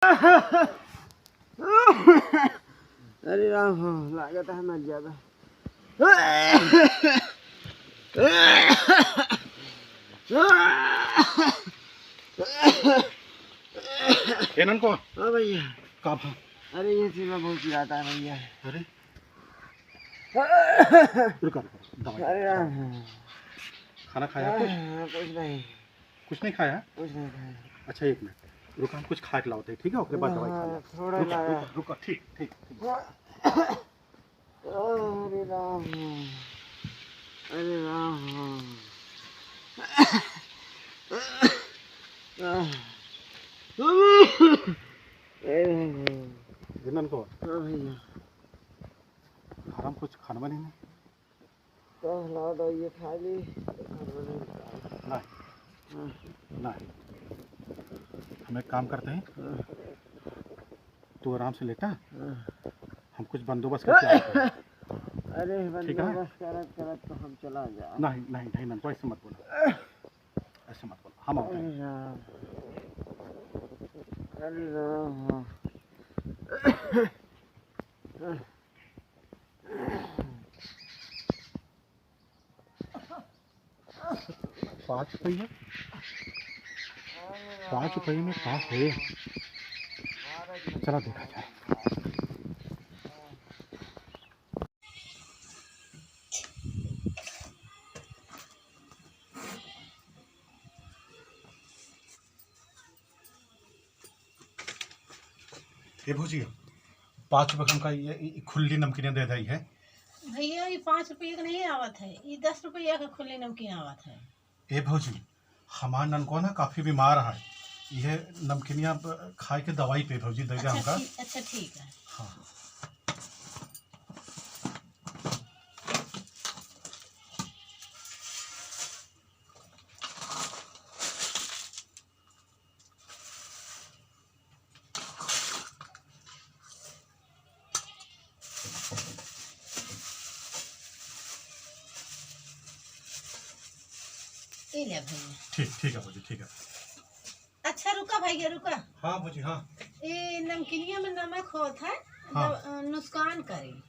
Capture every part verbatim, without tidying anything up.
अरे राम हो, लागत है मर जाबे। ए ननको। हाँ भैया। का भा? अरे ये सीमा बहुत पिराता है भैया। अरे। रुका, रुका, दवाई। अरे राम। खाना खाया कुछ? हाँ, कुछ नहीं। कुछ नहीं खाया? कुछ नहीं खाया। अच्छा, एक मिनट, रुका, हम कुछ खा के लावत है, ठीक है? ओकरे बाद दवाई खा हाँ, ले। थोड़ा रुका, लाया। रुका, रुका, ठीक, ठीक, ठीक। अरे राम, अरे राम। ए ननको। हाँ भैया। घर में कुछ खाना बनी नहीं? तो ला दो, ये खा ली। नहीं। हाँ। नहीं। हम एक काम करते हैं। हाँ। तू आराम से लेटा। हाँ। हम कुछ बंदोबस्त करके आते हैं। अरे, ठीक है? बंदोबस्त करत करत तो हम चला जाए। नहीं, नहीं, नहीं, ननको, ऐसे मत बोला। ऐसे मत बोला। हम आते हैं। अरे राम। अरे राम। पाँच रुपये, पाँच रुपये में का है? चला देखा जाए। ए भौजी, पाँच रुपये का हमका ये, ये खुल्ली नमकीन दे दई है। भैया, ये पाँच रुपये का नहीं आवत है, ये दस रुपया का खुल्ली नमकीन आवत है। ए भौजी, हमार ननको ना काफी बीमार है, ये नमकीनिया ब-, खाए के दवाई पे भौजी दे दे अच्छा, हमका। ठीक, अच्छा, ठीक है। हाँ। ई ले भैया। ठीक, ठीक है भौजी, ठीक है। अच्छा रुका भैया, रुका। हाँ भौजी, हाँ। ई नमकीनिया में नमक होत है, हाँ। दव-, अ, नुकसान करी।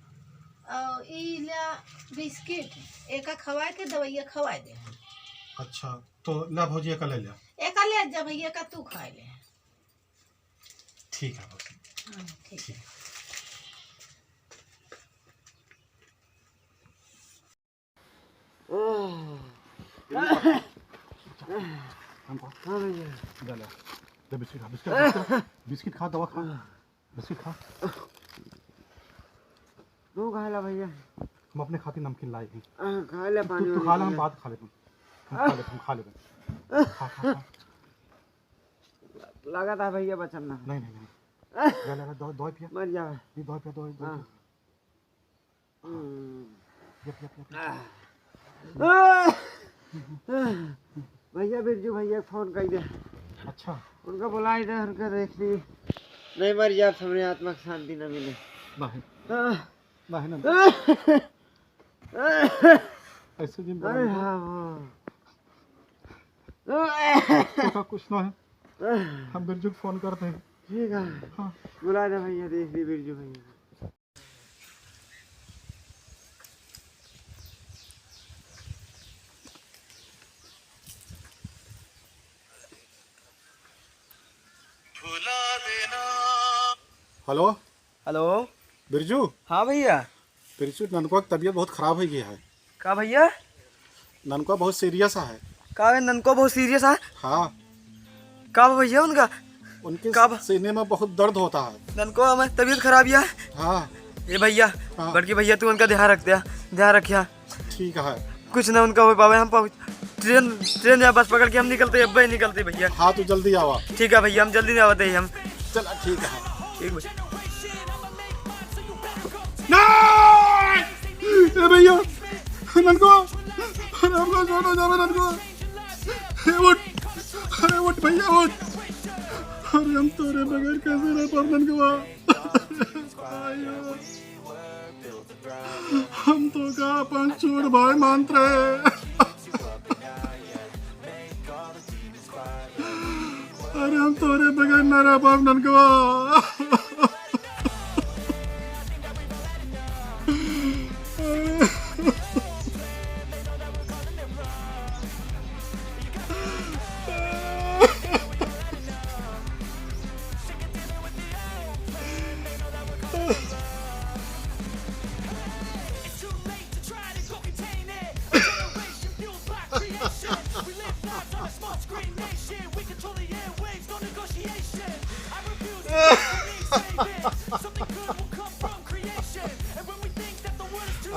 और ई ला बिस्किट, एका खवाए के दवाइया खवाए दे। अच्छा, तो ला भौजी, एका ले ले। एका ले जा भैया, एका तू खाए ले। ठीक है भौजी। हाँ, ठीक है। ठीक। हमको हाँ भैया। ले, ले। ले बिस्किट खा, बिस्किट, बिस्किट, बिस्किट खा, दवा खा। बिस्किट खा। तू खा ला भैया। हम अपने खातिर नमकीन लाए हैं। हाँ, खा ले तू, पानी तू वानी खा ले, पी हम ले। बाद खा लेबे। हम खा लेबे, हम खा लेबे। खा, खा, खा। लगा था भैया बचन ना। नहीं, नहीं, नहीं। ले, ले, ले, दो, दो पिया। मर जावे। नहीं, दो पिया, दो, दो हाँ। पिया। हम्म। Yup, yup, yup, yup. आह। आह। भैया, बिरजू भैया फोन कर दे। अच्छा। उनका बुलाई दे, उनका देख ली। नहीं मर जात, हमरे आत्मा के शांति न मिले। नहीं। आह। नहीं, नहीं। आह। ऐसे जिन अरे बोलेंगे। हाँ, हाँ। तो का कुछ ना है। आह। हम बिरजू को फोन करते हैं। ठीक है। हाँ। बुला दे भैया, देख ली बिरजू भैया। हेलो। हेलो। बिरजू। हाँ भैया। बिरजू, ननकुआ की तबीयत बहुत खराब होइ गई है। का भैया? ननकुआ बहुत serious है। का है, ननकुआ बहुत serious है? हाँ। का बा भैया उनका? उनके का बा? सीने में बहुत दर्द होता है। ननकुआ में तबीयत खराब है? हाँ। ए भैया, हाँ। बड़की भैया तू उनका ध्यान रख दिया, ध्यान रखिया। ठीक है। कुछ ना उनका हो पावे, हम पहुँच-, ट्रेन, ट्रेन या बस पकड़ के हम निकलते, अब ही निकलते भैया। हाँ, तू जल्दी आवा। ठीक है भैया, हम जल्दी आवत है हम। चला, ठीक है। ठीक भैया। नहीं! ए भैया, ननको, अरे हमको छोड़ो, जावे ननको। ए उठ, अरे उठ भैया, उठ। अरे हम तोरे बगैर कैसे रह पाब ननको? आयो। हम तो का अपन छोट भाई मानत रहे। अरे हम तोरे बगैर ना रह पाब ननकवा।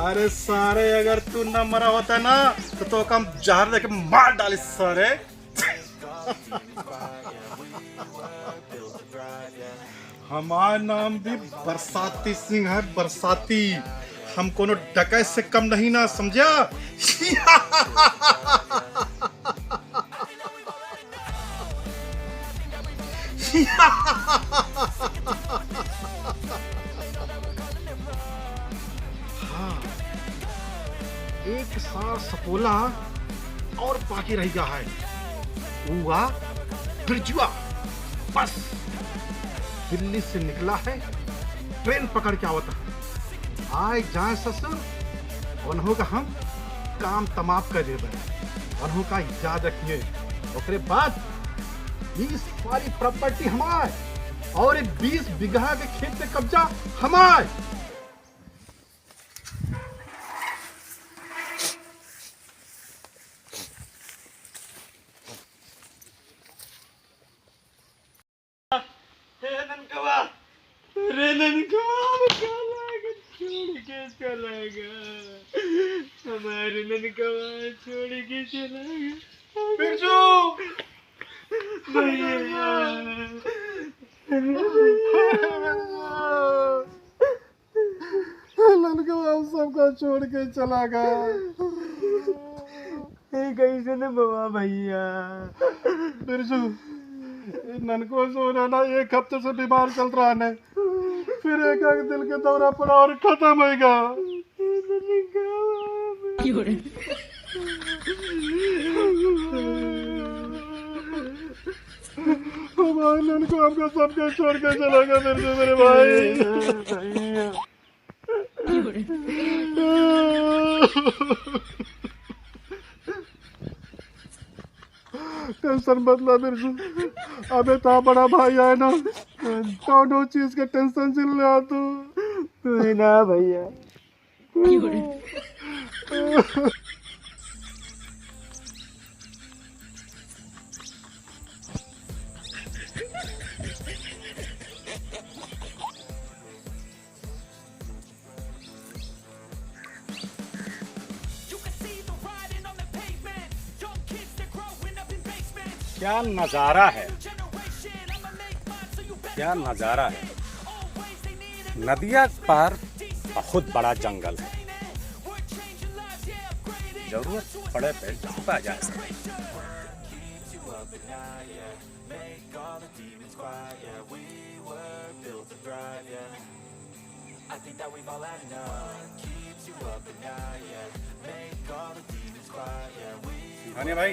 अरे सारे, अगर तू न मरा होता ना, तो, तो हम जहर देके मार डाली सारे। हमार नाम भी बरसाती सिंह है, बरसाती। हम कोनो डकैत से कम नहीं ना, समझा? हाँ, एक सार सपोला और बाकी रह गया है। ऊ आ बिरजुआ, बस दिल्ली से निकला है, ट्रेन पकड़ के आवत है। आए जाए ससुर, उन्हों का हम काम तमाम कर देबे। उन्हों का याद रखिए। ओकरे बाद बीस पारी प्रॉपर्टी हमार और ये बीस बीघा के खेत पे कब्जा हमार। हे ननकवा, रे ननकवा, हम चला गए, छोड़ के चला गया। हमारे ननकवा छोड़ के चला गया। बिरजू! भैया। ननकवा हम सबका छोड़ के चला गया। ए, कैसे न बवा भैया? बिरजू, ए ननको सोना ना एक हफ्ते से बीमार चल रहा है, फिर एक आध दिल के दौरा पड़ा और खत्म होएगा। हमारे ननको हमको सबके छोड़ के चला गया बिरजू, मेरे भाई। टेंशन मत ला बिरजू, अबे ता बड़ा भाई है ना, कौनो चीज के टेंशन जिन ले आ तू। तू ही ना भैया। क्या नज़ारा है, क्या नज़ारा है। नदिया पार बहुत बड़ा जंगल है, जरूरत पड़े पे ढूंढा जाए। सिंघानिया भाई,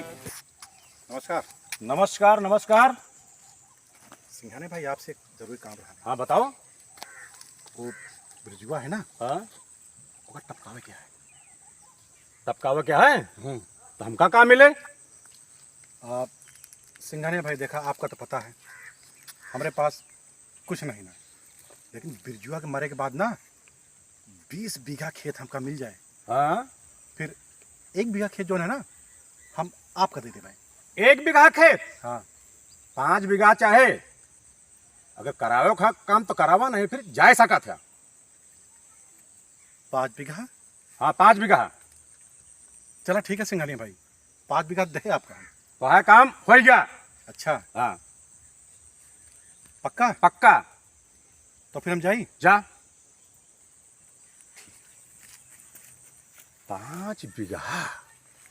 नमस्कार। नमस्कार, नमस्कार। सिंघानिया भाई, आपसे एक जरूरी काम रहा। हाँ, बताओ। वो बिरजुआ है ना? हाँ। ओकर टपकावे क्या है? टपकावे क्या है? हम्म। तो हमका का मिले? आप सिंघानिया भाई, देखा, आपका तो पता है, हमरे पास कुछ नहीं ना, लेकिन बिरजुआ के मरे के बाद ना बीस बीघा खेत हमका मिल जाए। हाँ। फिर एक बीघा खेत जौन है ना, हम आपका दे देबे। एक बीघा खेत? हाँ। पाँच बीघा चाहे, अगर करावे का काम तो करावा, नहीं फिर जाए सकत है। पाँच बीघा? हाँ, पाँच बीघा। चला ठीक है सिंघानिया भाई, पाँच बीघा दे आपका। तो है काम हो गया। अच्छा। हाँ। पक्का? पक्का। तो फिर हम जाई? जा। पाँच बीघा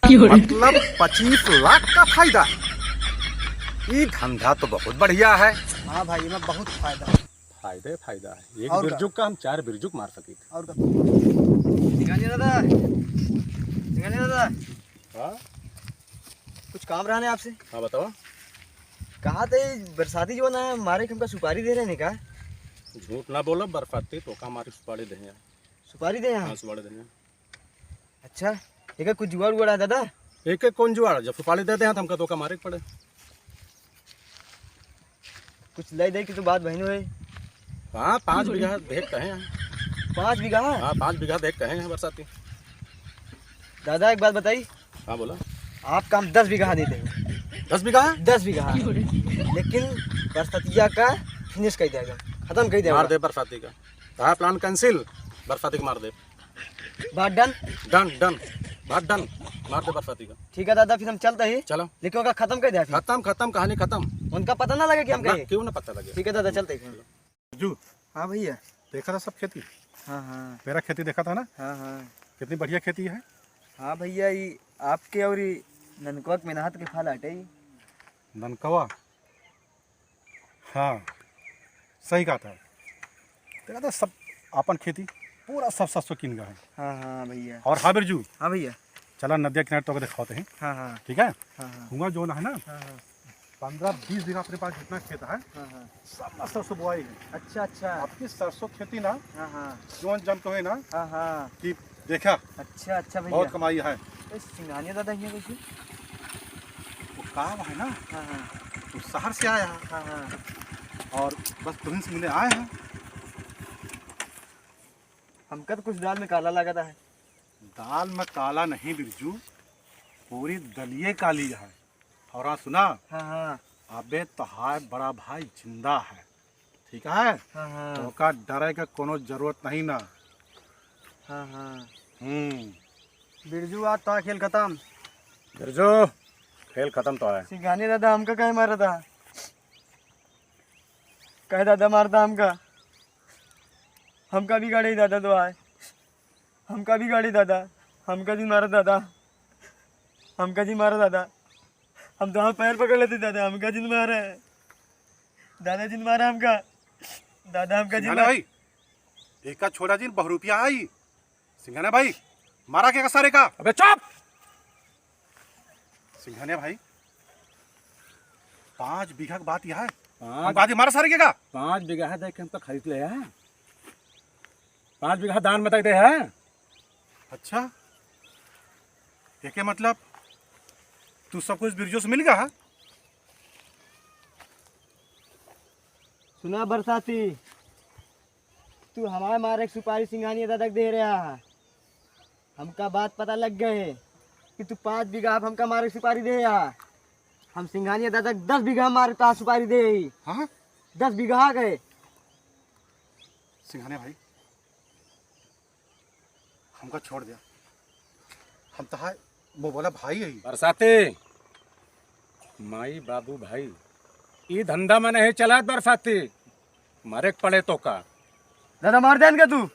मतलब पच्चीस लाख का फायदा। ई धंधा तो बहुत बढ़िया है। हाँ भाई, एमे बहुत फायदा है। फायदा ही फायदा है। एक और का? बिरजुक का हम चार बिरजुक मार सकी। और का? सिंघानिया दादा, सिंघानिया दादा। हाँ? कुछ काम रहा ने आपसे। हाँ, बताओ। कहा थे बरसाती जो ना मारे के हमका सुपारी दे रहे हैं का? झूठ ना बोलो, बरसाती तोका मारे सुपारी दे हैं। सुपारी दे हैं? हाँ, सुपारी दे हैं। अच्छा, एकर कुछ जुगाड़ उगाड़ है दादा? एकर कौन जुगाड़? जब सुपारी देते हैं तो हमका तोका मारे के पड़े। कुछ लाई दे कि तो बात बहिनो है। हाँ, पाँच बीघा देख कहे हैं। पाँच बीघा? हाँ, पाँच बीघा देख कहे हैं बरसाती। दादा, एक बात बताई। हाँ, बोला। आपका हम दस बीघा दे देंगे। दस बीघा? दस बीघा। लेकिन बरसतिया का finish कर देगा, खत्म कर देगा। मार दे बरसाती का। हाँ, plan cancel, बरसाती का मार दे। बात done? Done, done। बात done। मार दे बरसाती का। ठीक है दादा, फिर हम चलते ही। चलो। लेकिन ओका खत्म कर दे फिर। खत्म, खत्म, कहानी खत्म। उनका पता ना लगे कि हम ना, कहे। क्यों ना पता लगे? ठीक है दादा, चलते ही फिर। जू। हाँ भैया। देखा था सब खेती? हाँ, हाँ। मेरा खेती देखा था ना? हाँ, हाँ। कितनी बढ़िया खेती है। हाँ भैया, ये आपके और ये ननकवा के मेहनत के फल आटे ही। ननकवा? हाँ, सही कहा था। देखा था सब आपन खेती, पूरा सब सरसों किन गया है। हाँ, हाँ भैया। और हाँ बिरजू, हाँ भैया। चला नदिया किनारे तोका दिखाते हैं। हाँ, हाँ। ठीक है? हाँ, हाँ। हुआ जो ना है ना, हाँ, हाँ। पन्द्रह बीस बीघा अपने पास जितना खेत है, हाँ, हाँ। सब ना सरसों बोआई है। अच्छा, अच्छा। आपकी सरसों खेती ना, हाँ, हाँ। जोन जन कहे ना, हाँ, हाँ। कि देखा, अच्छा, अच्छा भैया। बहुत कमाई है। ए, सिंघानिया दादा हियाँ कैसे? वो का है ना, हाँ, हाँ। वो शहर से आया है। हाँ, हाँ। और बस तुहिन से मिले आए हैं। हमका तो कुछ दाल में काला लागत है। दाल में काला नहीं बिरजू, पूरी दलिये काली है। और हाँ सुना, हाँ, हाँ। अबे तोहार बड़ा भाई जिंदा है, ठीक है? हाँ, हाँ। तोका डरे का कोनो जरूरत नहीं ना। हाँ, हाँ। हम्म। बिरजू, आज तो खेल खत्म। बिरजू, खेल खत्म तो है। सिंघानिया दादा हमका काहे मारा था? काहे दादा मारता हमका? हमका भी गाड़ी दादा तो आए। हमका भी गाड़ी दादा। हमका जिन मारा दादा। हमका जिन मारा दादा। हम तो हम पैर पकड़ लेते दादा। हमका जिन मारे। दादा जिन मारा हमका। दादा हमका जिन सिंघानिया मारा। भाई, एका छोड़ा जिन, बहुरुपिया आई। सिंघानिया भाई, मारा के का सारे का? अबे चुप! सिंघानिया भाई, पाँच बीघा के बात यह है। पाँच हम बात मारा सारे के का? पाँच बीघा है, देख के हम तो खरीद ले हैं। पाँच बीघा दान में तक दे है। अच्छा, एके मतलब तू सब कुछ बिरजू से मिल गया है? सुना बरसाती, तू हमारे मारे के सुपारी सिंघानिया दादा के दे रहा है। हमका बात पता लग गए कि तू पाँच बीघा आप हमका मारे के सुपारी दे रहा। हम सिंघानिया दादा के दस बीघा मारे का सुपारी दे रही। हाँ? दस बीघा आ गए। सिंघानिया भाई, हमका छोड़ दिया। हम तहार मुँह बोला भाई है। बरसाती, माई बाबू भाई, ई धंधा में नहीं चलात बरसाती, मारे के पड़े तोका। दादा मार देन का तू।